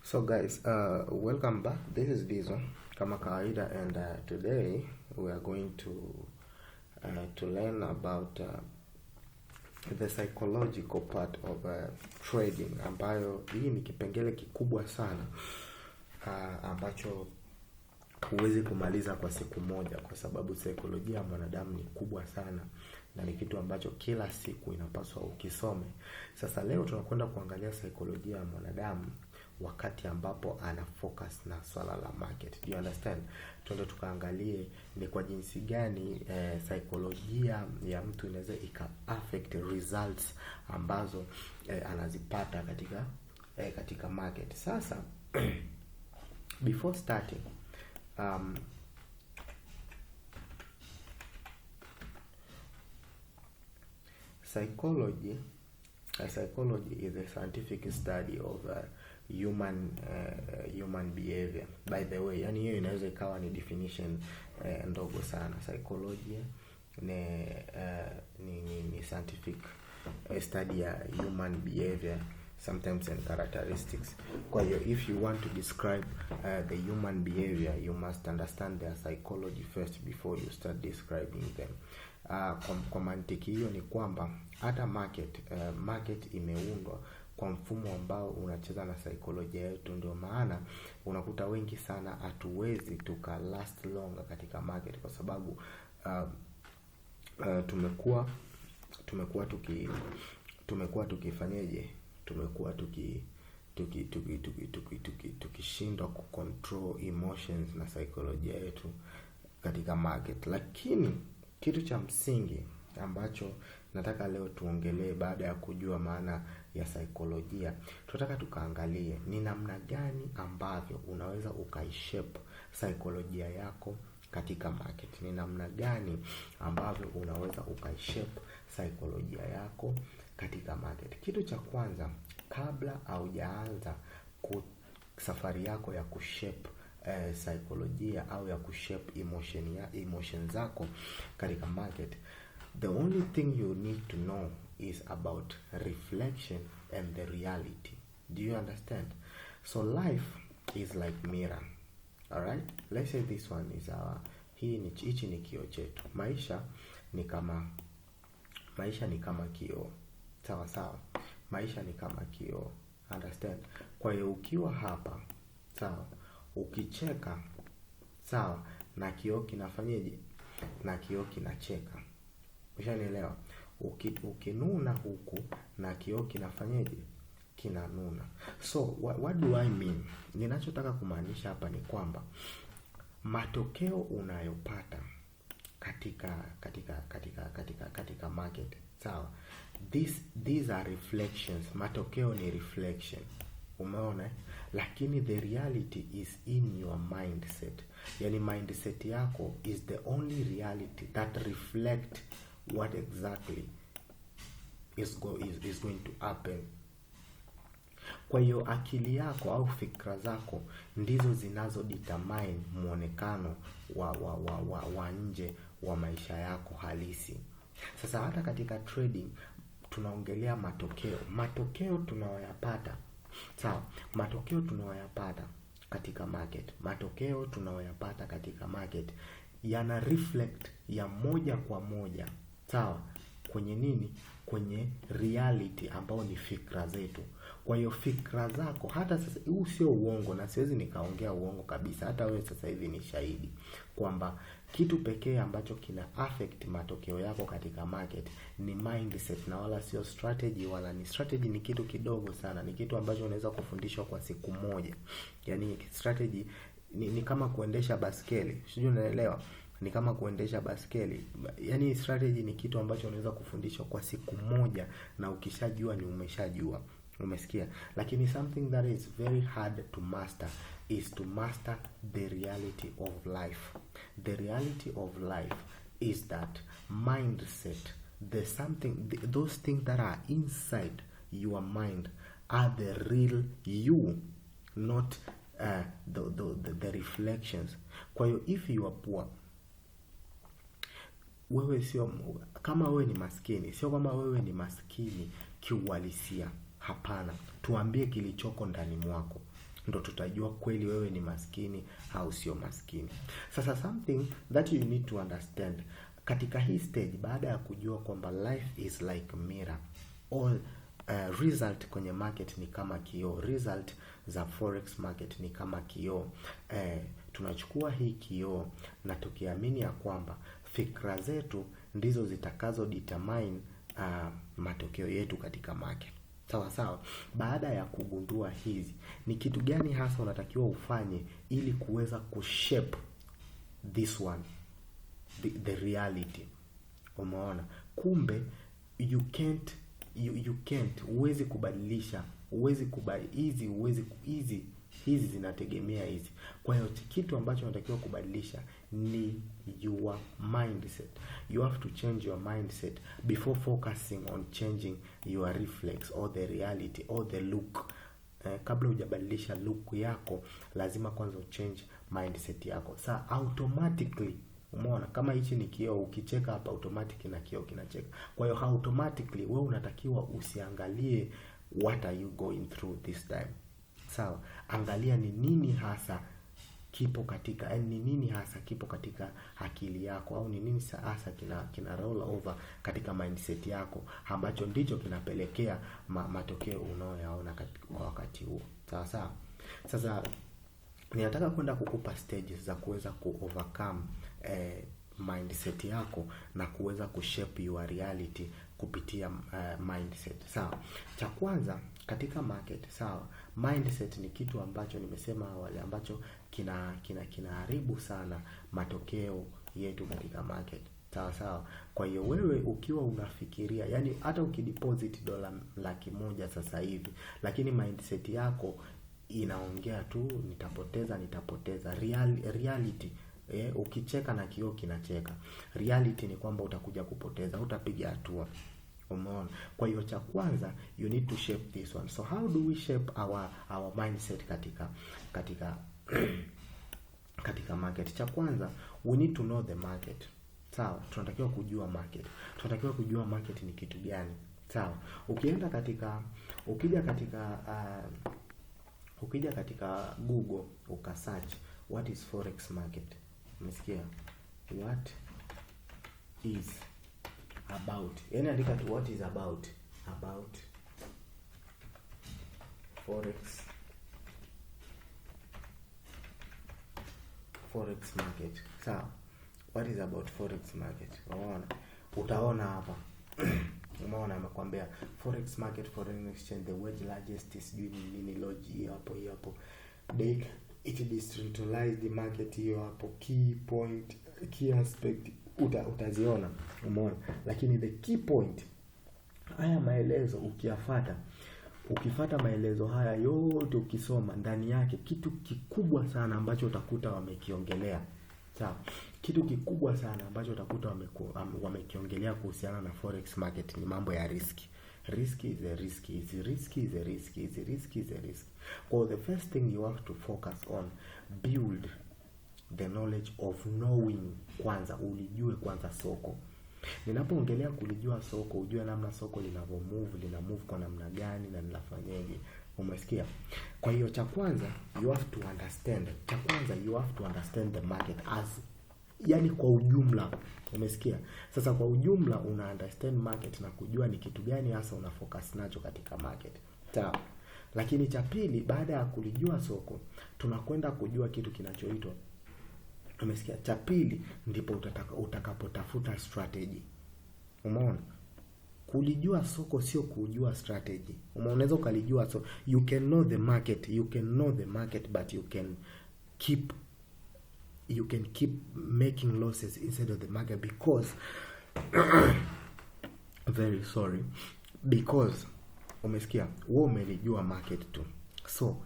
So guys, welcome back. This is Dizo kama kawaida, and today we are going to learn about the psychological part of trading, ambayo hii ni kipengele kikubwa sana ambacho huwezi kumaliza kwa siku moja, kwa sababu saikolojia ya mwanadamu ni kubwa sana na ni kitu ambacho kila siku inapaswa ukisome. Sasa leo tunakwenda kuangalia saikolojia ya mwanadamu wakati ambapo ana focus na swala la market. Do you understand? Tuende tukaangalie ni kwa jinsi gani saikolojia ya mtu inaweza ika affect results ambazo anazipata katika market. Sasa before starting, psychology is a scientific study of human behavior. By the way, yani hiyo inaweza ikawa ni definition ndogo sana. Psychology ni scientific study ya human behavior sometimes and characteristics. Kwa hiyo if you want to describe the human behavior, you must understand their psychology first before you start describing them. Kwa mantiki hiyo ni kwamba hata market imeundwa kwa mfumo ambao unacheza na saikolojia yetu. Ndio maana unakuta wengi sana hatuwezi tuka last longer katika market, kwa sababu tumekuwa tukifanyeje? Tumekuwa tuki tuki tuki tuki tuki tuki tukishindwa kucontrol emotions na saikolojia yetu katika market. Lakini kitu cha msingi ambacho nataka leo tuongelee baada ya kujua maana ya saikolojia, tunataka tukaangalie ni namna gani ambavyo unaweza ukaishape saikolojia yako katika market. Ni namna gani ambavyo unaweza ukaishape saikolojia yako katika market. Kitu cha kwanza, kabla haujaanza safari yako ya kushape saikolojia au ya kushape emotion zako katika market, the only thing you need to know is about reflection and the reality. Do you understand? So life is like mirror. All right? Let's say this one is our, hii ni, hichi ni kioo chetu. Maisha ni kama kioo. Sawa sawa. Maisha ni kama kioo. Understand? Kwa hiyo ukiwa hapa, sawa, ukicheka, sawa, na kioo kinafanyeje? Na kioo kinacheka. Ushanielewa? Ukinuna huku na kioo kinafanyeje? Kinanuna. So what do I mean? Ninachotaka kumaanisha hapa ni kwamba matokeo unayopata katika market, sawa, these are reflections. Matokeo ni reflection. Umeona? Lakini the reality is in your mindset. Yani mindset yako is the only reality that reflect what exactly is going to happen. Kwa hiyo akili yako au fikra zako ndizo zinazo determine muonekano wa nje wa maisha yako halisi. Sasa hata katika trading tunaongelea matokeo. Matokeo tunayoyapata, sawa, matokeo tunayoyapata katika market, matokeo tunayoyapata katika market yana reflect ya moja kwa moja, sawa, kwenye nini? Kwenye reality ambao ni fikra zetu. Kwa hiyo fikra zako hata sasa, huu sio uongo na siwezi nikaongea uongo kabisa, hata wewe sasa hivi ni shahidi kwamba kitu pekee ambacho kina affect matokeo yako katika market ni mindset na wala sio strategy. Wala ni strategy ni kitu kidogo sana, ni kitu ambacho unaweza kufundishwa kwa siku moja. Yani strategy ni kama kuendesha baskeli, sijui unaelewa? Ni kama kuendesha baskeli. Yani strategy ni kitu ambacho unaweza kufundishwa kwa siku moja na ukishajua ni umeshajua. Umesikia? Lakini something that is very hard to master is to master the reality of life. The reality of life is that mindset, the something, those things that are inside your mind are the real you, not the reflections. Kwa hiyo if you are poor, wewe sio kama wewe ni maskini, sio kama wewe ni maskini kiuhalisia. Hapana, tuambie kilichoko ndani mwako. Ndo tutajua kweli wewe ni maskini au sio maskini. Sasa something that you need to understand katika hii stage, baada ya kujua kwamba life is like mirror, all result kwenye market ni kama kioo, result za forex market ni kama kioo. Tunachukua hii kioo na tukiamini ya kwamba fikra zetu ndizo zitakazo determine matokeo yetu katika market. Sawa sawa. Baada ya kugundua hizi, ni kitu gani hasa unatakiwa ufanye ili kuweza kushape this one, the reality? Umeona? Kumbe you can't, you can't, huwezi kubadilisha, huwezi kubali hizi, huwezi hizi, hizi zinategemea hizi. Kwa hiyo kitu ambacho unatakiwa kubadilisha ni your mindset. You have to change your mindset before focusing on changing your reflex or the reality or the look. Kabla hujabadilisha look yako, lazima kwanza uchange mindset yako. Sa automatically, umeona kama hichi ni kioo, ukicheka hapa automatic na kioo kinacheka. Kwa hiyo automatically wewe unatakiwa usiangalie what are you going through this time. Sawa, angalia ni nini hasa kipo katika, ni nini hasa kipo katika akili yako, au ni nini hasa kina roll over katika mindset yako ambacho ndicho kinapelekea matokeo unayoyaona kwa wakati huo. Sawa sawa. Sasa ninataka kwenda kukupa stages za kuweza ku overcome mindset yako na kuweza kushape your reality kupitia mindset. Sawa. Cha kwanza katika market, sawa, mindset ni kitu ambacho nimesema awali ambacho kinaharibu sana matokeo yetu katika market. Sawa sawa. Kwa hiyo wewe ukiwa unafikiria, yani hata ukideposit $100,000 sasa hivi, lakini mindset yako inaongea tu nitapoteza, nitapoteza. Reality, ukicheka na kioo kinacheka. Reality ni kwamba utakuja kupoteza, utapiga hatua. Umeona? Kwa hiyo cha kwanza you need to shape this one. So how do we shape our mindset katika katika market? Cha kwanza we need to know the market. Sawa, tunatakiwa kujua market. Tunatakiwa kujua market ni kitu gani. Sawa. Ukienda katika ukija katika ukija katika Google ukasearch what is forex market. Umesikia? What is about. Yaani andika tu what is about forex market. Sawa. What is about forex market? Unaona? Utaona hapa. Umeona amekwambia forex market, foreign exchange, the world's largest, sijui ni nini, lodge hiyo hapo, hiyo hapo. It decentralized market hiyo hapo, key point, key aspect utaziona. Umeona? Lakini the key point, haya maelezo ukiyafuata, ukifuata maelezo haya yote ukisoma ndani yake, kitu kikubwa sana ambacho utakuta wamekiongelea. Sawa. Kitu kikubwa sana ambacho utakuta wamekiongelea kuhusiana na forex market ni mambo ya risk. Risk is a risk, is risk is a risk, is risk is a risk. Well, the first thing you have to focus on, build the knowledge of knowing kwanza, ulijue kwanza soko. Ninapoongelea kulijua soko, ujue namna soko linavyo move, lina move kwa namna gani na linafanyaje. Umesikia? Kwa hiyo cha kwanza you have to understand. Cha kwanza you have to understand the market as, yani kwa ujumla. Umesikia? Sasa kwa ujumla una understand market na kujua ni kitu gani hasa una focus nacho katika market. Sawa. Lakini cha pili, baada ya kulijua soko, tunakwenda kujua kitu kinachoitwa, umesikia? Cha pili ndipo utakapotafuta strategy. Umeona? Kulijua soko sio kujua strategy. Unaweza ukalijua so you can know the market, you can know the market but you can keep making losses inside of the market because very sorry, because umesikia, wewe umelijua market tu. So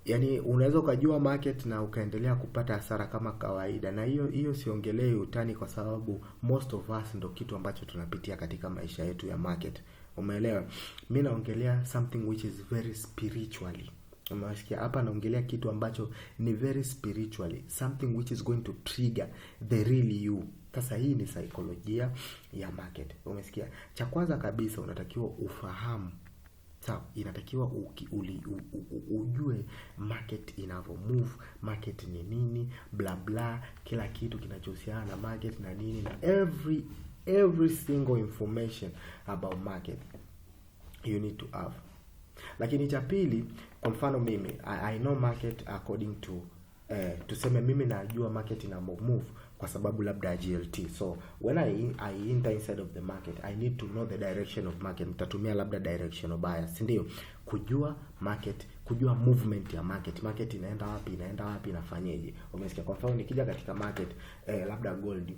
yani unaweza ukajua market na ukaendelea kupata hasara kama kawaida. Na hiyo siongelei utani, kwa sababu most of us ndo kitu ambacho tunapitia katika maisha yetu ya market. Umeelewa? Mimi naongelea something which is very spiritually. Umesikia? Hapa naongelea kitu ambacho ni very spiritually, something which is going to trigger the real you. Sasa hii ni saikolojia ya market. Umesikia? Cha kwanza kabisa unatakiwa ufahamu Sawa, inatakiwa ujue market inavyo move, market ni nini, bla bla, kila kitu kinachohusiana na market na nini, na every single information about market you need to have. Lakini cha pili, kwa mfano mimi I know market according to tuseme mimi najua market ina move kwa sababu labda ya GLT. So when I enter inside of the market, I need to know the direction of market. Nitatumia labda directional bias, si ndio? Kujua market, kujua movement ya market, market inaenda wapi, inaenda wapi, inafanyeje. Umesikia? Kwa mfano nikija katika market labda gold,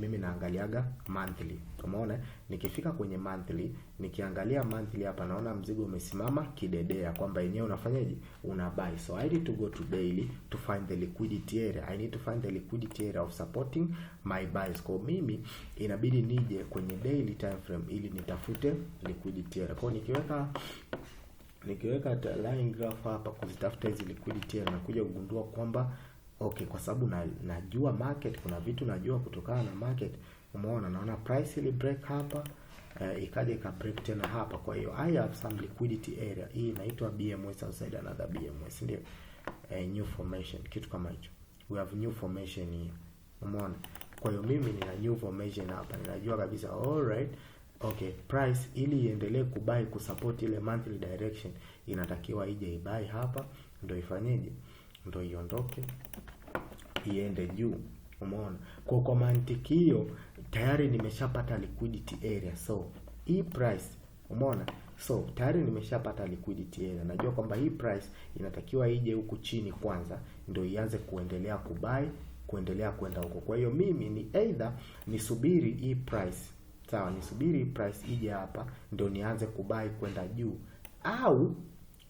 mimi naangaliaga monthly. Umeona? Nikifika kwenye monthly, nikiangalia monthly hapa naona mzigo umesimama kidedea kwamba yenyewe unafanyaje? Una buy. So I need to go to daily to find the liquidity area. I need to find the liquidity area of supporting my buys. Kwa mimi inabidi nije kwenye daily time frame ili nitafute liquidity area. Kwa nikiweka line graph hapa kuzitafuta hizi liquidity area, nakuja kugundua kwamba okay, kwa sababu najua market, kuna vitu najua kutokana na market. Umeona, naona price ili break hapa, ikaja ika break tena hapa. Kwa hiyo I have some liquidity area. Hii inaitwa BMS outside another BMS, ndio new formation, kitu kama hicho. We have new formation here. Umeona? Kwa hiyo mimi nina new formation hapa, ninajua kabisa, alright, okay, price ili iendelee kubuy kusupport ile monthly direction inatakiwa ije ibuy hapa, ndio ifanyeje, ndio iondoke iende juu. Umeona? Kwa mantiki hiyo tayari nimeshapata liquidity area. So hii price, umeona? So tayari nimeshapata liquidity area. Najua kwamba hii price inatakiwa ije huku chini kwanza ndio ianze kuendelea kubuy, kuendelea kwenda huko. Kwa hiyo mimi ni either nisubiri hii price, sawa, nisubiri hii price ije hapa ndio nianze kubuy kwenda juu,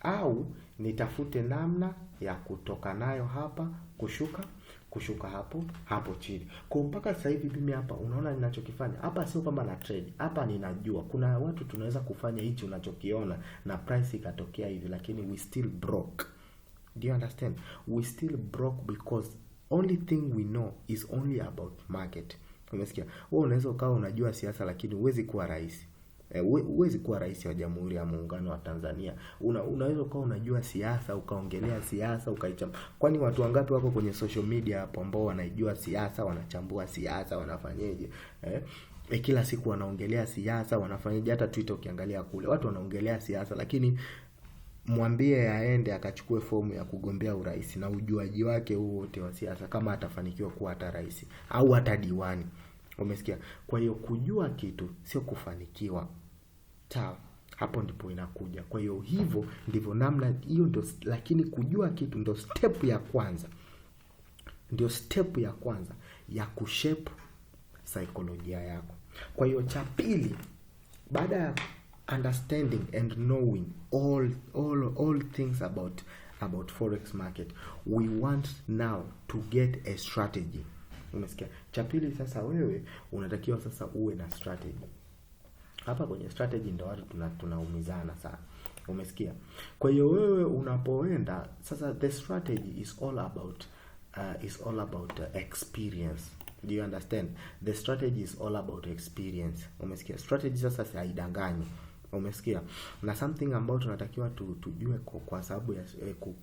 au nitafute namna ya kutoka nayo hapa kushuka hapo chini. Kwa mpaka sasa hivi mimi hapa unaona ninachokifanya hapa sio kwamba na trade. Hapa ninajua kuna watu tunaweza kufanya hichi unachokiona na price ikatokea hivi, lakini we still broke. Do you understand? We still broke because only thing we know is only about market. Umesikia? Wewe unaweza ukawa unajua siasa lakini huwezi kuwa rais. Huwezi kuwa rais wa Jamhuri ya Muungano wa Tanzania. Unaweza ukawa unajua siasa, ukaongelea siasa, ukaichambua. Kwani watu wangapi wako kwenye social media hapo ambao wanaijua siasa, wanachambua siasa, wanafanyeje? Kila siku wanaongelea siasa, wanafanyeje? Hata Twitter ukiangalia kule, watu wanaongelea siasa, lakini mwambie aende akachukue fomu ya kugombea urais na ujuaji wake huo wote wa siasa, kama atafanikiwa kuwa hata rais au hata diwani. Umesikia? Kwa hiyo kujua kitu sio kufanikiwa. Sawa, hapo ndipo inakuja. Kwa hiyo hivyo ndivyo namna hiyo ndio, lakini kujua kitu ndio step ya kwanza. Ndio step ya kwanza ya kushape saikolojia yako. Kwa hiyo cha pili, baada ya understanding and knowing all things about forex market, we want now to get a strategy. Umesikia? Cha pili sasa, wewe unatakiwa sasa uwe na strategy. Hapa kwenye strategy ndo watu tunaumizana sana. Umesikia? Kwa hiyo wewe unapoenda sasa, the strategy is all about experience. Do you understand? The strategy is all about experience. Umesikia? Strategy sasa si haidanganyi. Umesikia? Na something ambayo tunatakiwa tujue kwa sababu ya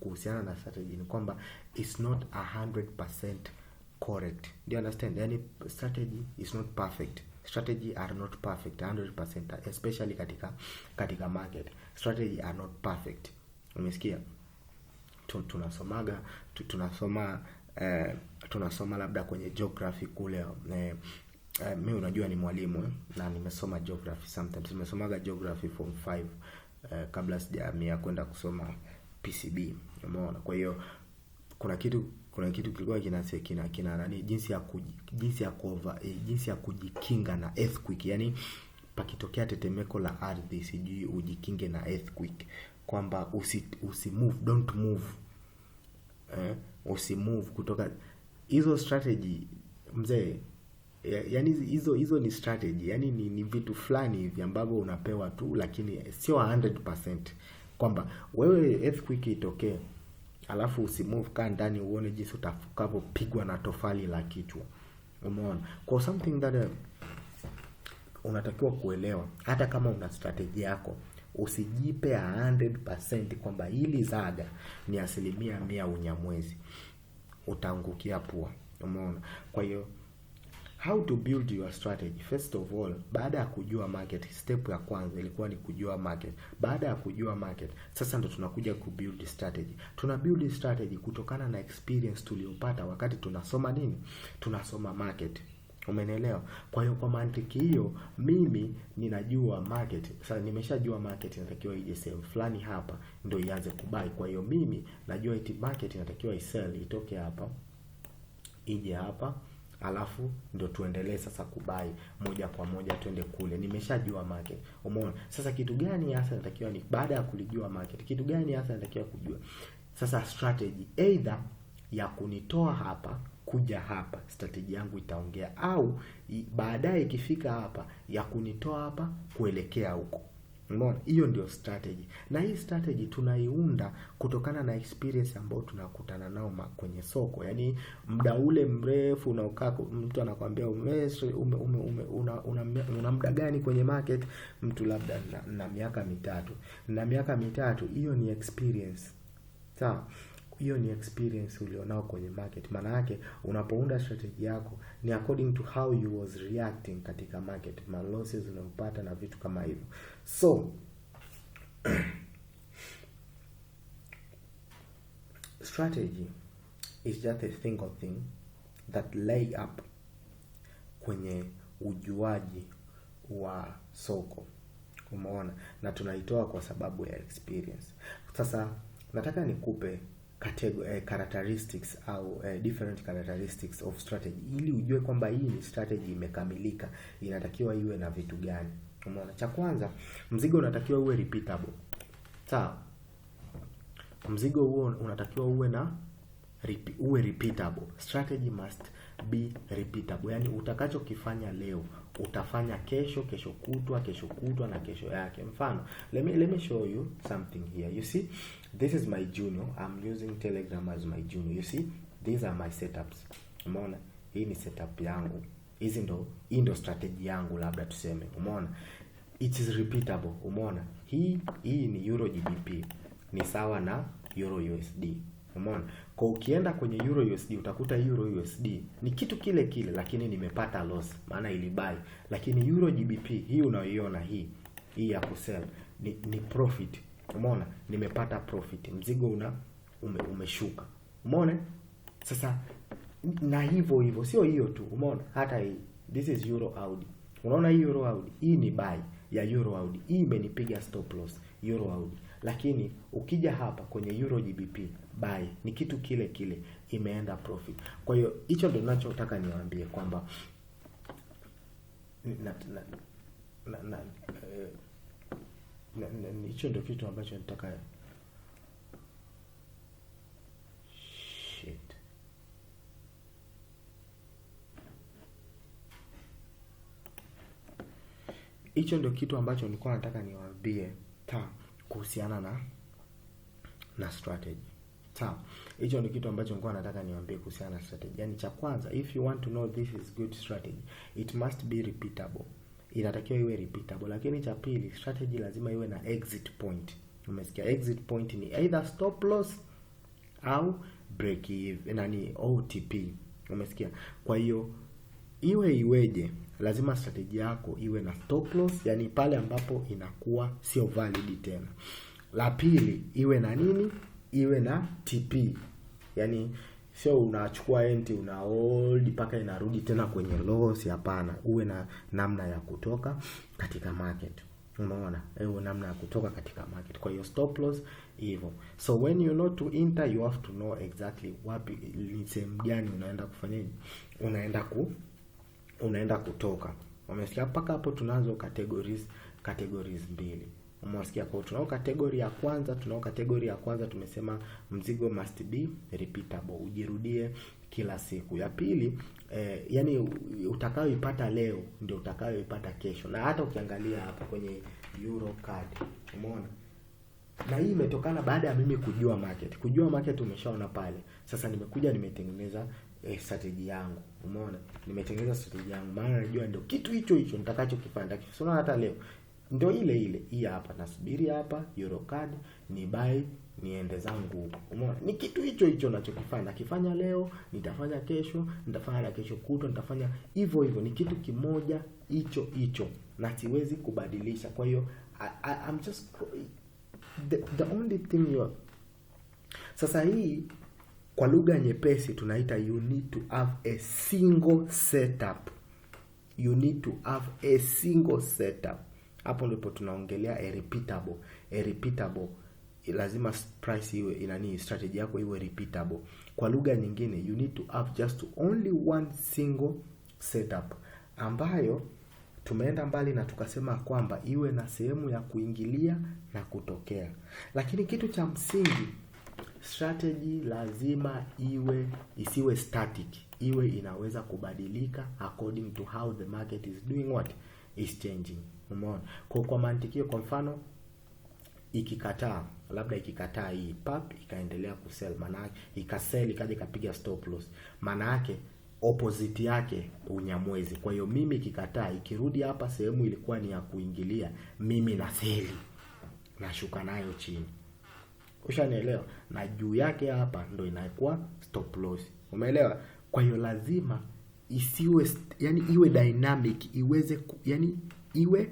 kuhusiana na strategy ni kwamba it's not 100% correct. Do you understand? Yani strategy is not perfect. Strategy are not perfect 100%, especially katika market. Strategy are not perfect. Umesikia? Tunasoma labda kwenye geography kule. Mimi unajua ni mwalimu na nimesoma geography sometimes. Nimesomaga geography form 5 kabla sijahamia kwenda kusoma PCB. Umeona? Kwa hiyo kuna kitu kilikuwa kina nani, jinsi ya kujikinga na earthquake. Yani pakitokea tetemeko la ardhi, sijui ujikinge na earthquake, kwamba usi move, don't move. Usi move kutoka hizo strategy mzee. Yani hizo ni strategy, yani ni vitu fulani hivi ambavyo unapewa tu, lakini sio 100% kwamba wewe earthquake itokee alafu usimove, kaa ndani uone jinsi utakavyopigwa na tofali la kichwa. Umeona? Kwa something that unatakiwa kuelewa, hata kama una strategy yako, Usijipe 100% kwamba hili zaga ni 100% unyamwezi, utaangukia pua. Umeona? Kwa hiyo how to build your strategy. First of all, baada ya kujua market, step ya kwanza ilikuwa ni kujua market. Baada ya kujua market, sasa ndo tunakuja kubuild strategy. Tuna build strategy kutokana na experience tuliyopata wakati tunasoma nini? Tunasoma market. Umenielewa? Kwa hiyo kwa mantiki hiyo, mimi ninajua market. Sasa nimeshajua market inatakiwa ije sehemu fulani hapa ndio ianze kubuy. Kwa hiyo mimi najua iti market inatakiwa isell, itoke hapa ije hapa, alafu ndio tuendelee sasa kubai moja kwa moja twende kule. Nimeshajua market. Umeona? Sasa kitu gani hasa natakiwa ni baada ya kulijua market, kitu gani hasa natakiwa kujua? Sasa strategy either ya kunitoa hapa kuja hapa, strategy yangu itaongea, au baadaye ikifika hapa ya kunitoa hapa kuelekea huko. Umeona? Hiyo ndio strategy. Na hii strategy tunaiunda kutokana na experience ambayo tunakutana nao kwenye soko. Yaani muda ule mrefu unaokaa, mtu anakuambia una muda gani kwenye market, mtu labda na miaka mitatu. Na miaka mitatu hiyo ni experience. Sawa? Hiyo ni experience ulionao kwenye market. Maana yake unapounda strategy yako ni according to how you was reacting katika market, ma losses unayopata na vitu kama hivyo. So strategy is just a single thing that lay up kwenye ujuaji wa soko. Umeona? Na tunaitoa kwa sababu ya experience. Sasa nataka nikupe characteristics au different characteristics of strategy ili ujue kwamba hii ni strategy imekamilika, inatakiwa iwe na vitu gani. Umeona? Cha kwanza, mzigo unatakiwa uwe repeatable. Sawa? Mzigo huo unatakiwa uwe na uwe repeatable. Strategy must be repeatable. Yaani utakachokifanya leo utafanya kesho, kesho kutwa, kesho kutwa na kesho yake. Mfano, let me show you something here. You see, this is my junior. I'm using Telegram as my junior. You see, these are my setups. Umeona? Hii ni setup yangu. Hizi ndo, hii ndo strategy yangu labda tuseme. Umeona? It is repeatable. Umeona? Hii ni Euro GBP. Ni sawa na Euro USD. Umeona? Kwa ukienda kwenye Euro USD utakuta Euro USD ni kitu kile kile, lakini nimepata loss maana ilibuy. Lakini Euro GBP hii unayoiona hii ya kusell ni profit. Umeona? Nimepata profit. Mzigo umeshuka. Umeona? Sasa na hivyo hivyo, sio hiyo tu. Umeona? Hata hii, this is Euro AUD. Unaona hii Euro AUD, hii ni buy ya Euro AUD. Hii imenipiga stop loss Euro AUD. Lakini ukija hapa kwenye Euro GBP buy ni kitu kile kile, imeenda profit. Kwa hiyo hicho ndio ninachotaka niwaambie kwamba hicho ndio kitu ambacho nataka. Shit. Hicho ndio kitu ambacho nilikuwa nataka niwaambie kuhusiana na strategy. Sawa. Hicho ni kitu ambacho nilikuwa nataka niwaambie kuhusiana na strategy. Yaani cha kwanza, if you want to know this is good strategy, it must be repeatable. Inatakiwa iwe repeatable. Lakini cha pili, strategy lazima iwe na exit point. Umesikia? Exit point ni either stop loss au break even, nani OTP. Umesikia? Kwa hiyo iwe iweje, lazima strategy yako iwe na stop loss, yani pale ambapo inakuwa sio valid tena. La pili, iwe na nini? Iwe na TP. Yani sio unachukua entry una hold mpaka inarudi tena kwenye loss, hapana. Uwe na namna ya kutoka katika market. Umeona? Uwe namna ya kutoka katika market. Kwa hiyo stop loss hivyo. So when you know to enter, you have to know exactly wapi ni sehemu gani unaenda kufanya nini? Unaenda kutoka. Umesikia? Mpaka hapo tunazo categories mbili. Umesikia? Kwa tunao category ya kwanza, tumesema mzigo must be repeatable, ujirudie kila siku. Ya pili, yani utakayoipata leo ndio utakayoipata kesho. Na hata ukiangalia hapa kwenye Euro card, umeona? Na hii imetokana baada ya mimi kujua market. Kujua market umeshaona pale. Sasa nimekuja nimetengeneza strategy yangu. Umeona? Nimetengeneza strategy yangu maana najua ndio kitu hicho hicho nitakachokifanya. Nitakifanya hata leo. Ndio ile ile hii hapa, nasubiri hapa Euro CAD ni buy niende zangu huko. Umeona? Ni kitu hicho hicho nachokifanya. Nakifanya leo, nitafanya kesho, nitafanya na kesho kutwa, nitafanya hivyo hivyo. Ni kitu kimoja hicho hicho na siwezi kubadilisha. Kwa hiyo I'm just the only thing you are. Sasa hii kwa lugha nyepesi tunaita you need to have a single setup. You need to have a single setup. Hapo ndipo tunaongelea a repeatable. A repeatable, lazima price iwe inani, strategy yako iwe repeatable. Kwa lugha nyingine, you need to have just only one single setup, ambayo tumeenda mbali na tukasema kwamba iwe na sehemu ya kuingilia na kutokea. Lakini kitu cha msingi, strategy lazima iwe, isiwe static, iwe inaweza kubadilika according to how the market is doing, what is changing. Umeona? Kwa mantikio, kwa mfano ikikataa, labda ikikataa hii pap ikaendelea kusell, maana yake ikasell ikaja ikapiga stop loss, maana yake opposite yake unyamwezi. Kwa hiyo mimi ikikataa, ikirudi hapa sehemu ilikuwa ni ya kuingilia, mimi na sell, nashuka nayo chini. Ushanielewa? Na juu yake hapa ndo inakuwa stop loss. Umeelewa? Kwa hiyo lazima isiwe, yani iwe dynamic, iweze yani iwe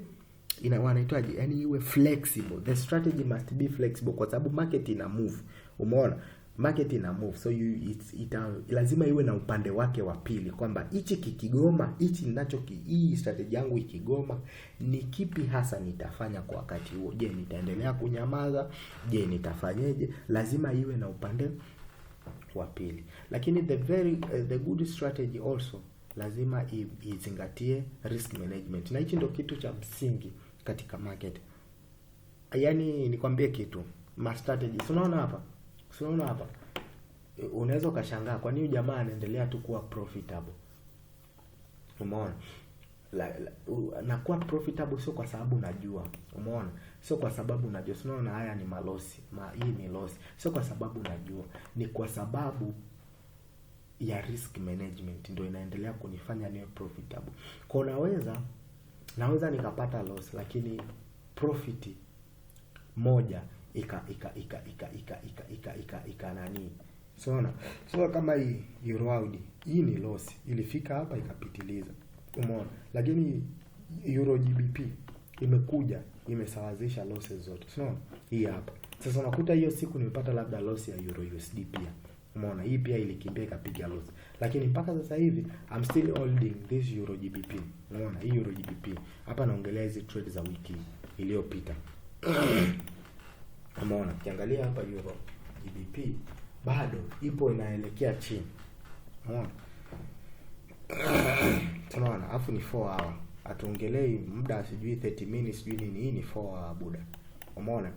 ina wanaitwaje, yani iwe flexible. The strategy must be flexible kwa sababu market ina move. Umeona? Market ina move, so you it's, ita, lazima iwe na upande wake wa pili, kwamba hichi kikigoma, hichi ninacho, hii strategy yangu ikigoma, ni kipi hasa nitafanya kwa wakati huo? Je, nitaendelea kunyamaza? Je, nitafanyeje? Lazima iwe na upande wa pili. Lakini the good strategy also lazima izingatie risk management, na hichi ndio kitu cha msingi katika market. Yaani nikwambie kitu, ma strategies unaona hapa, unaona hapa, unaweza ukashangaa kwa nini jamaa anaendelea tu kuwa profitable. Umeona? Na kuwa profitable sio kwa sababu najua. Umeona? Sio kwa sababu najua. Unaona haya ni malosi, hii ni loss. Sio kwa sababu najua, ni kwa sababu ya risk management ndio inaendelea kunifanya niwe profitable. Kwa naweza nikapata loss, lakini profit moja ika ika ika ika ika ika ika ika ika nani. So so kama hii Euro AUD, hii ni loss, ilifika hapa ikapitiliza. Umeona? Lakini Euro GBP imekuja imesawazisha losses zote. Unaona? Hii hapa. Sasa unakuta hiyo siku nimepata labda loss ya Euro USD pia. Umeona? Hii pia ilikimbia ikapiga loss. Lakini mpaka sasa hivi I'm still holding this Euro GBP. Umeona? Hii Euro GBP. Hapa naongelea hizi trade za wiki iliyopita. Umeona? Ukiangalia hapa Euro GBP bado ipo inaelekea chini. Umeona? Tunaona, afu ni 4 hour. Hatuongelei muda sijui 30 minutes sijui nini, hii ni 4 hour buda. Umeona?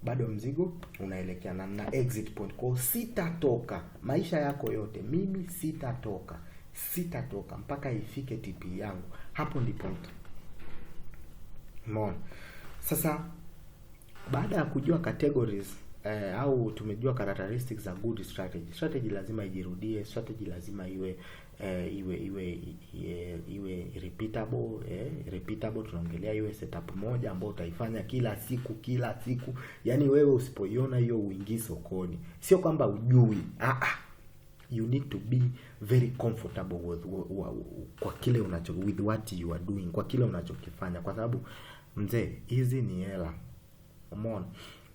Bado mzigo unaelekea na exit point. Kwa sitatoka maisha yako yote, mimi sitatoka. Sitatoka mpaka ifike TP yangu. Hapo ndipo. Umeona? Sasa baada ya kujua categories au tumejua characteristics za good strategy. Strategy lazima ijirudie, strategy lazima iwe iwe iwe iwe repeatable, repeatable tunaongelea iwe setup moja ambayo utaifanya kila siku kila siku. Yaani wewe usipoiona hiyo uingii sokoni. Sio kwamba ujui. You need to be very comfortable with kwa kile unacho, with what you are doing, kwa kile unachokifanya, kwa sababu mzee hizi ni hela. Umeona?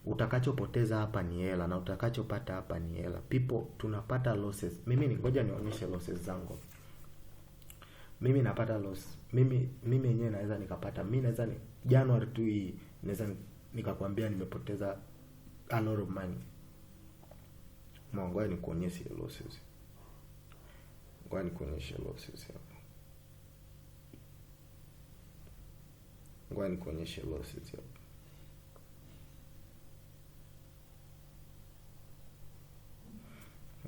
Utakachopoteza hapa ni hela na utakachopata hapa ni hela. People tunapata losses. Mimi ni ngoja nionyeshe losses zangu. Mimi napata loss. Mimi yenyewe naweza nikapata. Mimi naweza ni January tu hii naweza nikakwambia nimepoteza a lot of money. Ngoja nikuonyeshe losses. Ngoja nikuonyeshe losses hapa. Ngoja nikuonyeshe losses hapa.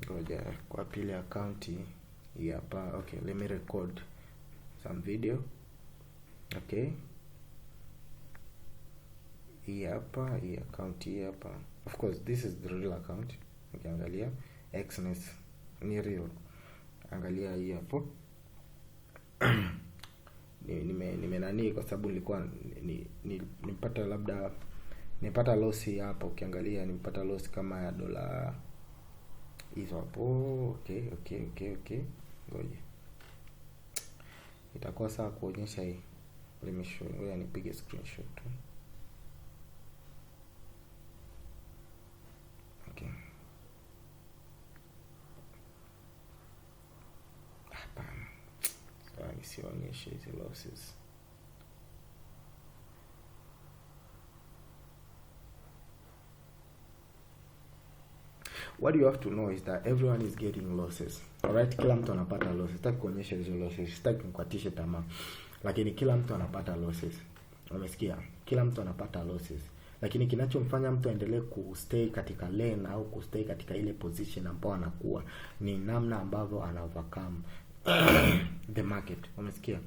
Ngoja kwa pili account hii hapa. Okay, let me record some video. Okay. Hii hapa, hii account hii hapa. Of course this is the real account. Ukiangalia Exness ni real. Angalia hii hapo. Nime nani, kwa sababu nilikuwa nilipata labda nilipata loss hapa. Ukiangalia nilipata loss kama ya dola hizo hapo. Okay, ngoja itakuwa sawa kuonyesha hii. Let me show you. Ngoja nipige screenshot tu. Okay, hapana, sawa, nisionyeshe hizi losses. What you have to know is that everyone is getting losses. Alright, kila mtu anapata losses. Sitaki kuonyesha hizo losses, sitaki nikukatishe tamaa. Lakini kila mtu anapata losses. Umesikia? Kila mtu anapata losses. Lakini kinachomfanya mtu aendelee kustay katika lane au kustay katika ile position ambayo anakuwa ni namna ambavyo ana overcome the market. Umesikia?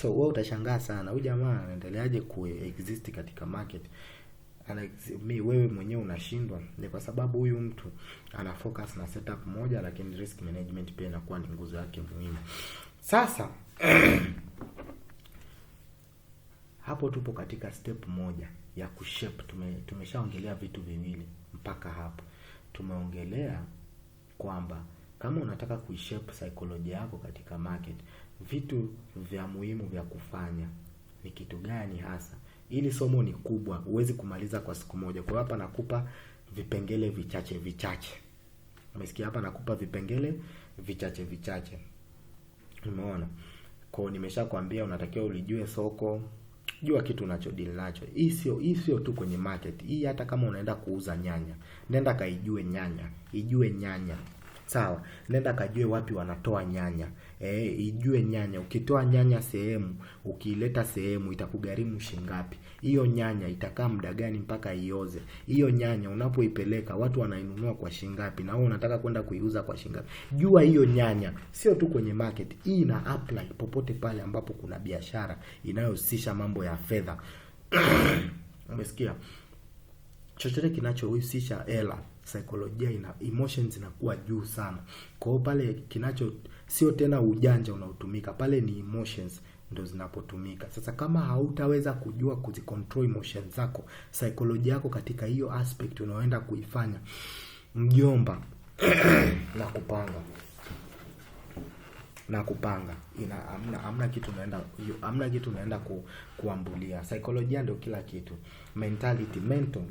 So wewe utashangaa sana, huyu jamaa anaendeleaje kuexist katika market? Mi wewe mwenyewe unashindwa. Ni kwa sababu huyu mtu ana focus na setup moja, lakini risk management pia inakuwa ni nguzo yake muhimu. Sasa hapo tupo katika step moja ya kushape. Tumeshaongelea vitu viwili mpaka hapo. Tumeongelea kwamba kama unataka kuishape psychology yako katika market, vitu vya muhimu vya kufanya ni kitu gani hasa. Ili somo ni kubwa, huwezi kumaliza kwa siku moja. Kwa hapa nakupa vipengele vichache vichache. Umesikia? Hapa nakupa vipengele vichache vichache. Umeona? Kwa nimeshakwambia unatakiwa ulijue soko, jua kitu unachodeal nacho. Hii sio tu kwenye market. Hii hata kama unaenda kuuza nyanya, nenda kaijue nyanya, ijue nyanya. Sawa, nenda kajue wapi wanatoa nyanya. Ijue nyanya. Ukitoa nyanya sehemu, ukiileta sehemu itakugharimu shingapi? Hiyo nyanya itakaa muda gani mpaka ioze? Hiyo nyanya unapoipeleka watu wanainunua kwa shingapi na wewe unataka kwenda kuiuza kwa shingapi? Jua hiyo nyanya, sio tu kwenye market. Hii ina apply popote pale ambapo kuna biashara inayohusisha mambo ya fedha. Umesikia? Chochote kinachohusisha hela, saikolojia ina emotions inakuwa juu sana. Kwa hiyo pale kinacho sio tena ujanja unaotumika, pale ni emotions ndo zinapotumika. Sasa kama hautaweza kujua kuzicontrol emotions zako, saikolojia yako katika hiyo aspect unaoenda kuifanya, mjomba, na kupanga ina hamna kitu unaenda, hamna kitu unaenda kuambulia. Saikolojia ndio kila kitu. Mentality, mental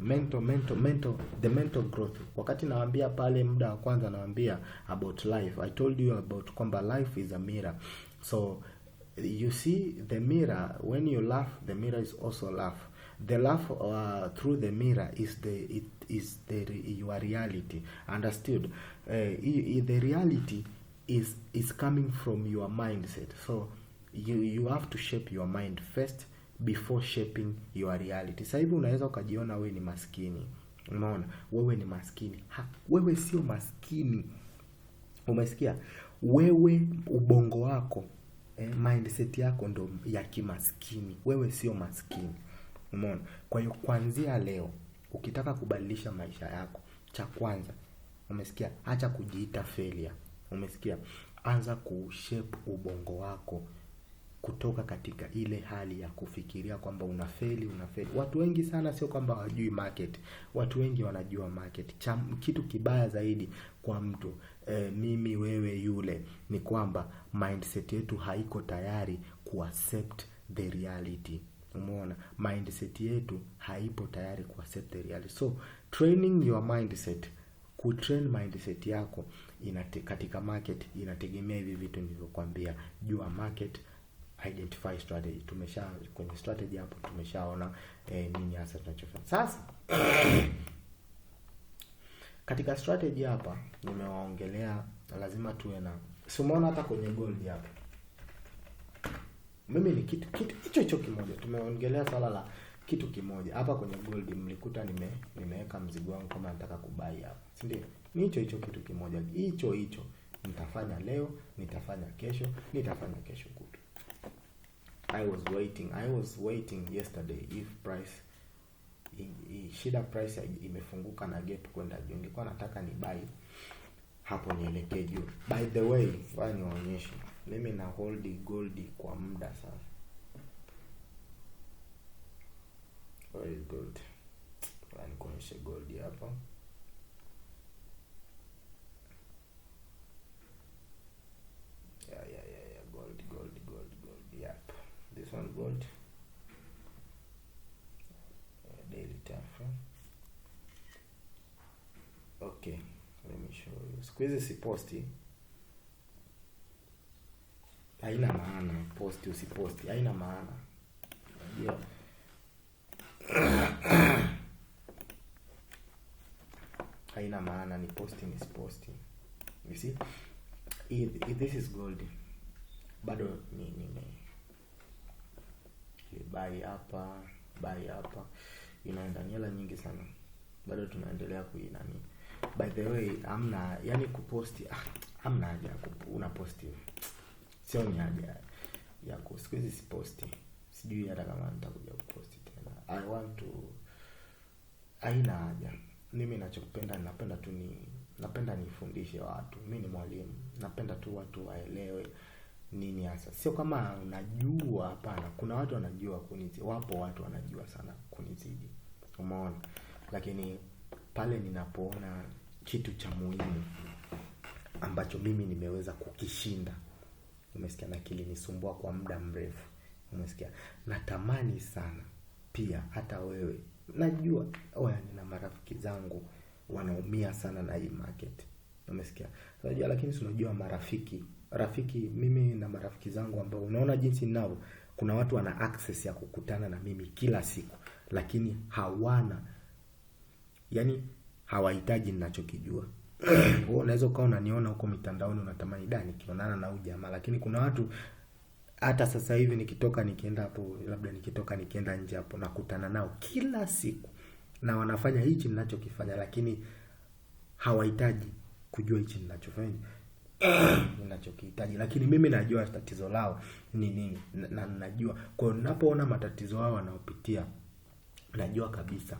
the mental growth. Wakati nawaambia pale muda wa kwanza nawaambia about life, I told you about kwamba life is a mirror. So you see the mirror, when you laugh the mirror is also laugh. The laugh through the mirror is your reality. Understood? The reality is coming from your mindset. So you have to shape your mind first before shaping your reality. Sasa hivi unaweza ukajiona wewe ni maskini. Unaona? Wewe ni maskini. Wewe sio maskini. Umesikia? Wewe ubongo wako, mindset yako ndo ya kimaskini. Wewe sio maskini. Umeona? Kwa hiyo kuanzia leo ukitaka kubadilisha maisha yako, cha kwanza, umesikia? Acha kujiita failure. Umesikia? Anza kushape ubongo wako kutoka katika ile hali ya kufikiria kwamba unafeli. Watu wengi sana sio kwamba hawajui market. Watu wengi wanajua market. Kitu kibaya zaidi kwa mtu, mimi, wewe, yule, ni kwamba mindset yetu haiko tayari kuaccept the reality. Umeona? Mindset yetu haipo tayari kuaccept the reality. So training your mindset, kutrain mindset yako katika market inategemea hivi vitu nilivyokuambia. Jua market, identify strategy. Tumesha kwenye strategy hapo tumeshaona nini hasa tunachofanya. Sasa katika strategy hapa nimewaongelea lazima tuwe na, si umeona hata kwenye gold hapa. Mimi ni kitu hicho kimoja. Tumeongelea swala la kitu kimoja. Hapa kwenye gold mlikuta nimeweka mzigo wangu kama nataka kubai hapa. Si ndio? Ni hicho kitu kimoja. Hicho nitafanya leo, nitafanya kesho, nitafanya kesho kutwa. I was waiting yesterday if price shida price imefunguka na gap kwenda juu. Nilikuwa nataka ni buy hapo nielekee juu. By the way, wewe niwaonyeshe. Mimi na hold gold kwa muda sana. Where is gold? Nikuonyeshe gold hapa. Yeah, gold. Yep, this one gold. Daily time frame. Okay, let me show you. Siku hizi siposti. Haina maana posti usiposti, haina maana. Unajua haina maana ni posti ni siposti. You see? If this is gold, bado ni buy hapa, buy hapa, inaenda ni hela nyingi sana. Bado tunaendelea kuinani. By the way, amna yani kuposti, amna haja unaposti. Sio ni haja ya siku hizi siposti. Sijui hata kama nitakuja kuposti tena. I want to, haina haja. Mimi ninachopenda, napenda tu napenda nifundishe watu. Mimi ni mwalimu. Napenda tu watu waelewe nini hasa. Sio kama unajua, hapana. Kuna watu wanajua kunizidi. Wapo watu wanajua sana kunizidi. Umeona? Lakini pale ninapoona kitu cha muhimu ambacho mimi nimeweza kukishinda, umesikia, na kilinisumbua kwa muda mrefu, umesikia, natamani sana pia hata wewe. Najua oya, nina marafiki zangu wanaumia sana na hii market, umesikia. Unajua, lakini si unajua marafiki, mimi na marafiki zangu ambao unaona jinsi ninao, kuna watu wana access ya kukutana na mimi kila siku, lakini hawana, yani hawahitaji ninachokijua. Wewe unaweza ukawa unaniona huko mitandaoni unatamani da nikionana na huyu jamaa, lakini kuna watu hata sasa hivi nikitoka nikienda hapo, labda nikitoka nikienda nje hapo nakutana nao kila siku na wanafanya hichi ninachokifanya, lakini hawahitaji kujua hichi ninachofanya ninachokihitaji. Lakini mimi najua tatizo lao ni nini, na najua. Kwa hiyo ninapoona matatizo yao wanaopitia, najua kabisa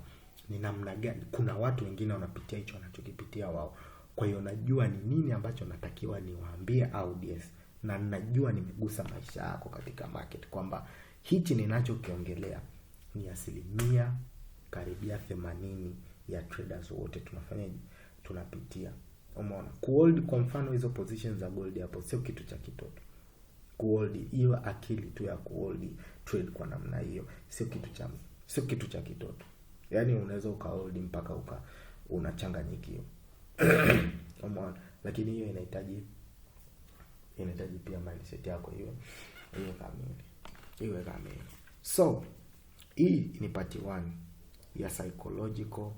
ni namna gani kuna watu wengine wanapitia hicho wanachokipitia wao. Kwa hiyo najua ni nini ambacho natakiwa niwaambie audience, na najua nimegusa maisha yako katika market, kwamba hichi ninachokiongelea ni asilimia karibia 80 ya traders wote tunafanyaje, tunapitia. Umeona? Kuhold kwa mfano hizo positions za gold hapo sio kitu cha kitoto. Kuhold hiyo akili tu ya kuhold trade kwa namna hiyo sio kitu cha kitoto. Yaani unaweza ukahold mpaka unachanganyikiwa. Umeona? Lakini hiyo inahitaji pia mindset yako hiyo kamili. Iwe kamili. So, hii ni part 1 ya psychological.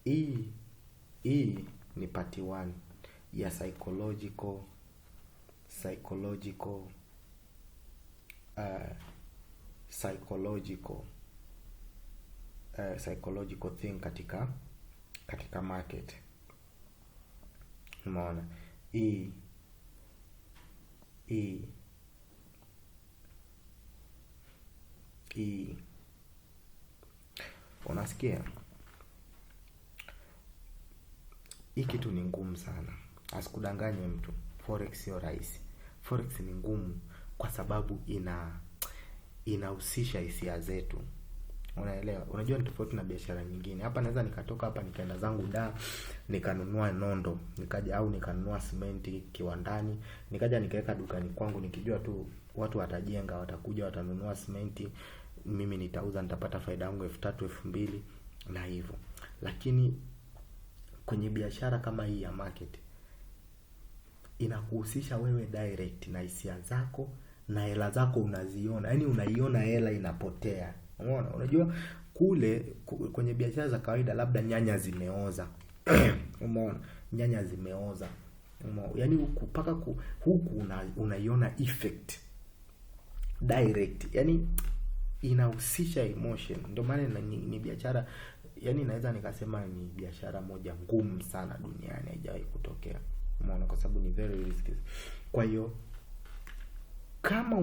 Hii ni part 1 ya psychological thing katika market. Umeona? Hii unasikia? Hii kitu ni ngumu sana. Asikudanganye mtu. Forex sio rahisi. Forex ni ngumu kwa sababu inahusisha hisia zetu. Unaelewa? Unajua ni tofauti na biashara nyingine. Hapa naweza nikatoka hapa nikaenda zangu da, nikanunua nondo, nikaja au nikanunua simenti kiwandani, nikaja nikaweka dukani kwangu nikijua tu watu watajenga, watakuja watanunua simenti, mimi nitauza nitapata faida yangu 3000, 2000 na hivyo. Lakini kwenye biashara kama hii ya market inakuhusisha wewe direct na hisia zako na hela zako unaziona. Yaani unaiona hela inapotea. Unaona? Unajua kule kwenye biashara za kawaida labda nyanya zimeoza. Umeona? Nyanya zimeoza. Umeona? Yaani huku huku unaiona effect direct. Yaani inahusisha emotion. Ndio maana ni biashara, yaani naweza nikasema ni biashara moja ngumu sana duniani, haijawahi kutokea. Umeona? Kwa sababu ni very risky. Kwa hiyo kama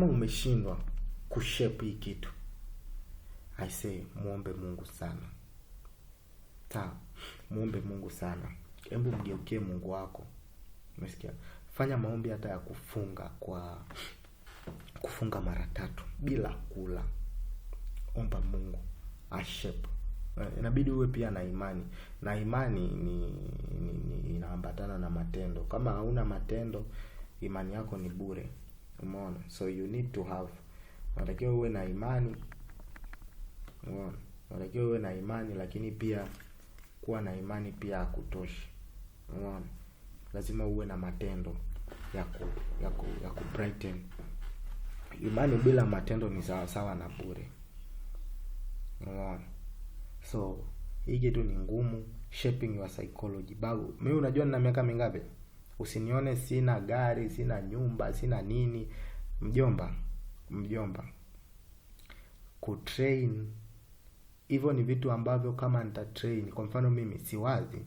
umeshindwa kushape hii kitu, I say muombe Mungu sana. Sawa, muombe Mungu sana. Hebu mgeukie Mungu wako. Umesikia? Fanya maombi hata ya kufunga, kwa kufunga mara 3 bila kula. Omba Mungu ashape. Inabidi uwe pia na imani, na imani ni inaambatana na matendo. Kama hauna matendo, imani yako ni bure. Umeona? So you need to have, unatakiwa uwe na imani. Umeona? Unatakiwa uwe na imani, lakini pia kuwa na imani pia hakutoshi. Umeona? Lazima uwe na matendo ya ku brighten. Imani bila matendo ni sawa sawa na bure. Umeona? So hii kitu ni ngumu, shaping your psychology. Babu, mimi unajua nina miaka mingapi? Usinione sina gari, sina nyumba, sina nini. Mjomba, mjomba. Kutrain hivyo ni vitu ambavyo kama nitatrain, kwa mfano mimi siwazi,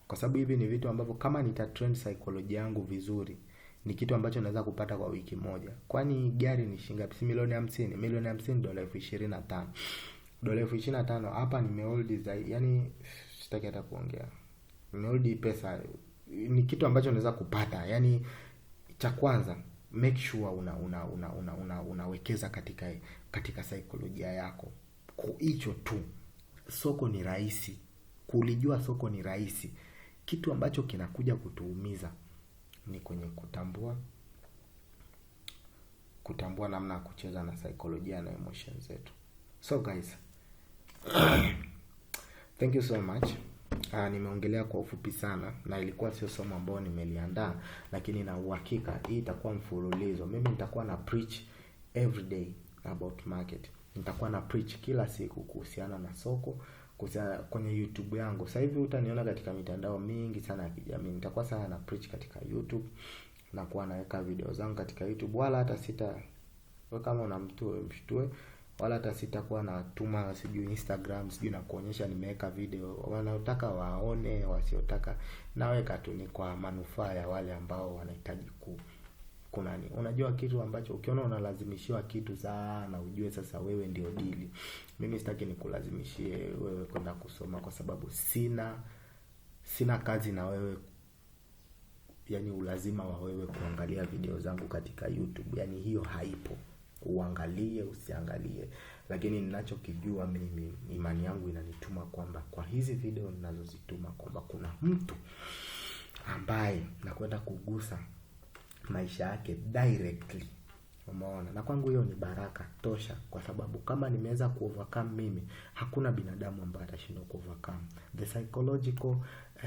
kwa sababu hivi ni vitu ambavyo kama nitatrain psychology yangu vizuri, ni kitu ambacho naweza kupata kwa wiki moja. Kwani gari ni shilingi ngapi? Si milioni 50, milioni 50 dola 25,000. Dola 25,000 hapa nimehold zaidi, yani sitaki hata kuongea. Nimehold pesa, ni kitu ambacho naweza kupata. Yani cha kwanza, make sure unawekeza katika saikolojia yako. Hicho tu. Soko ni rahisi. Kulijua soko ni rahisi. Kitu ambacho kinakuja kutuumiza ni kwenye kutambua namna ya kucheza na saikolojia na emotions zetu. So guys, thank you so much. Nimeongelea kwa ufupi sana, na ilikuwa sio somo ambalo nimeliandaa, lakini na uhakika hii itakuwa mfululizo. Mimi nitakuwa na preach every day about market. Nitakuwa na preach kila siku kuhusiana na soko, kuhusiana kwenye YouTube yangu. Sasa hivi utaniona katika mitandao mingi sana ya kijamii. Nitakuwa sana na preach katika YouTube, na kuwa naweka video zangu katika YouTube, wala hata sita, wewe kama una mtu mshtue, wala hata sitakuwa natuma sijui Instagram, sijui na kuonyesha nimeweka video. Wanaotaka waone, wasiotaka naweka tu, ni kwa manufaa ya wale ambao wanahitaji kunani. Unajua kitu ambacho ukiona unalazimishiwa kitu sana, ujue sasa wewe ndio dili. Mimi sitaki nikulazimishie wewe kwenda kusoma, kwa sababu sina kazi na wewe, yani ulazima wa wewe kuangalia video zangu katika YouTube, yani hiyo haipo. Uangalie usiangalie, lakini ninachokijua mimi, imani yangu inanituma kwamba kwa hizi video ninazozituma kwamba kuna mtu ambaye nakwenda kugusa maisha yake directly. Umeona? Na kwangu hiyo ni baraka tosha, kwa sababu kama nimeweza kuovercome mimi, hakuna binadamu ambaye atashindwa kuovercome. The psychological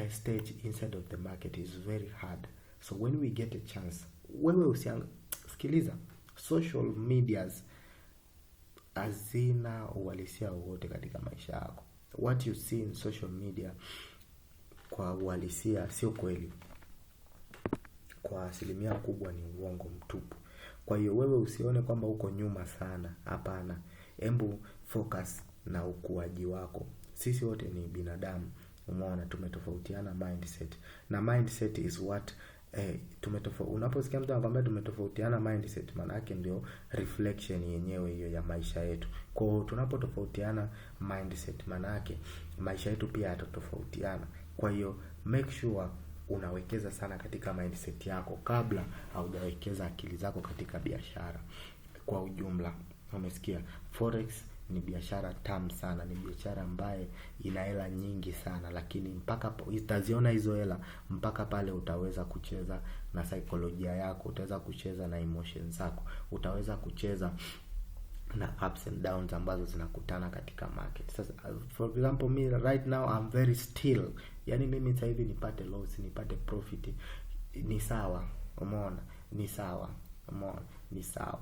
stage inside of the market is very hard. So when we get a chance, wewe sikiliza, social medias hazina uhalisia wowote katika maisha yako. What you see in social media kwa uhalisia sio kweli. Kwa asilimia kubwa ni uongo mtupu. Kwa hiyo wewe usione kwamba uko nyuma sana, hapana. Embu focus na ukuaji wako. Sisi wote ni binadamu. Umeona, tumetofautiana mindset. Na mindset is what unaposikia mtu anakuambia tumetofautiana mindset, maana yake ndio reflection yenyewe hiyo ya maisha yetu. Kwa hiyo tunapotofautiana mindset, maana yake maisha yetu pia yatatofautiana. Kwa hiyo make sure unawekeza sana katika mindset yako kabla haujawekeza akili zako katika biashara kwa ujumla. Umesikia? Forex ni biashara tamu sana, ni biashara ambaye ina hela nyingi sana, lakini mpaka utaziona hizo hela mpaka pale utaweza kucheza na saikolojia yako, utaweza kucheza na emotions zako, utaweza kucheza na ups and downs ambazo zinakutana katika market. Sasa for example me right now I'm very still. Yani mimi sasa hivi nipate loss, nipate profit ni sawa. Umeona? Ni sawa. Umeona? Ni sawa.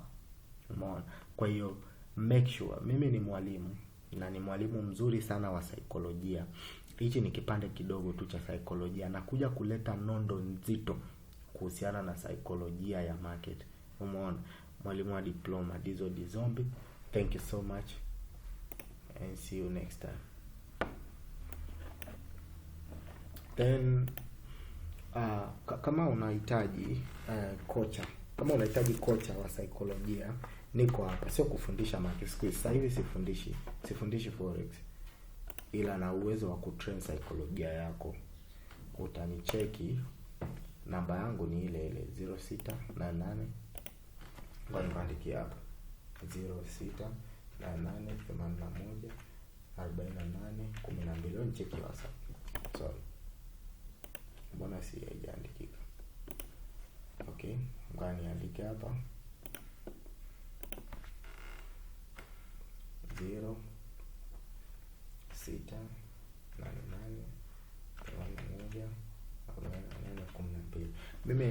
Umeona? Kwa hiyo make sure, mimi ni mwalimu na ni mwalimu mzuri sana wa saikolojia. Hichi ni kipande kidogo tu cha saikolojia, na kuja kuleta nondo nzito kuhusiana na saikolojia ya market. Umeona? Mwalimu wa diploma Dizo Dizombi. Thank you so much and see you next time. Then kama unahitaji kocha, kama unahitaji kocha wa saikolojia, niko hapa. Sio kufundisha market squeeze. Sasa hivi sifundishi forex. ila na uwezo wa kutrain saikolojia yako. Utanicheki, namba yangu ni ile ile 0688, ngoja nikuandikie hapa 0688 81 48 12. Nicheki WhatsApp. Sorry, mbona si haijaandikika? Okay, ngoja niandike hapa 0 6 8 8 81 48 12.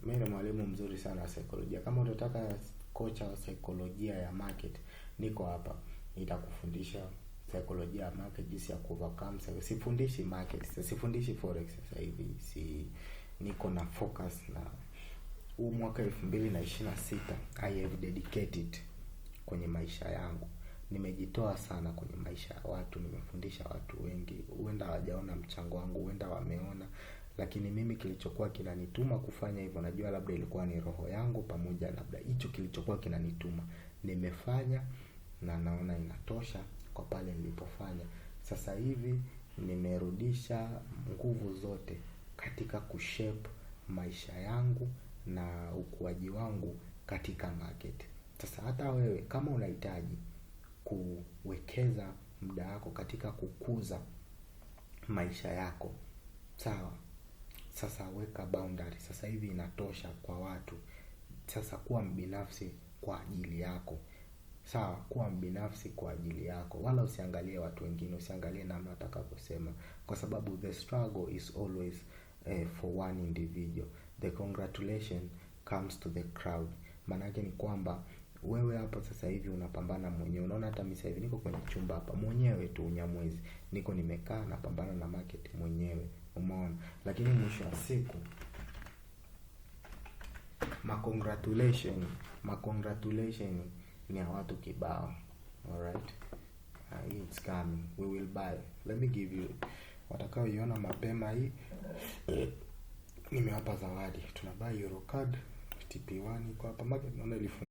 Mimi ni mwalimu mzuri sana wa saikolojia. Kama utataka kocha wa saikolojia ya market, niko hapa, nitakufundisha saikolojia ya market, jinsi ya kuovercome. Sifundishi market, sifundishi forex sasa hivi, si niko na focus na huu mwaka 2026. I have dedicated kwenye maisha yangu. Nimejitoa sana kwenye maisha ya watu, nimefundisha watu wengi, huenda hawajaona mchango wangu, huenda wameona, lakini mimi kilichokuwa kinanituma kufanya hivyo, najua labda ilikuwa ni roho yangu pamoja, labda hicho kilichokuwa kinanituma nimefanya, na naona inatosha kwa pale nilipofanya. Sasa hivi nimerudisha nguvu zote katika kushape maisha yangu na ukuaji wangu katika market. Sasa hata wewe kama unahitaji kuwekeza muda wako katika kukuza maisha yako, sawa, sasa weka boundary. Sasa hivi inatosha kwa watu. Sasa kuwa mbinafsi kwa ajili yako. Sawa, kuwa mbinafsi kwa ajili yako, wala usiangalie watu wengine, usiangalie namna watakavyosema, kwa sababu the struggle is always for one individual. The congratulation comes to the crowd. Maanake ni kwamba wewe hapo sasa hivi unapambana mwenyewe. Unaona hata mimi sasa hivi niko kwenye chumba hapa mwenyewe tu, unyamwezi, niko nimekaa napambana na market mwenyewe, umeona. Lakini mwisho wa siku ma congratulation ni ya watu kibao. Alright, it's coming, we will buy. Let me give you, watakaoiona mapema hii nimewapa zawadi. Tuna buy Euro CAD TP1 iko hapa market, naona ilifunga.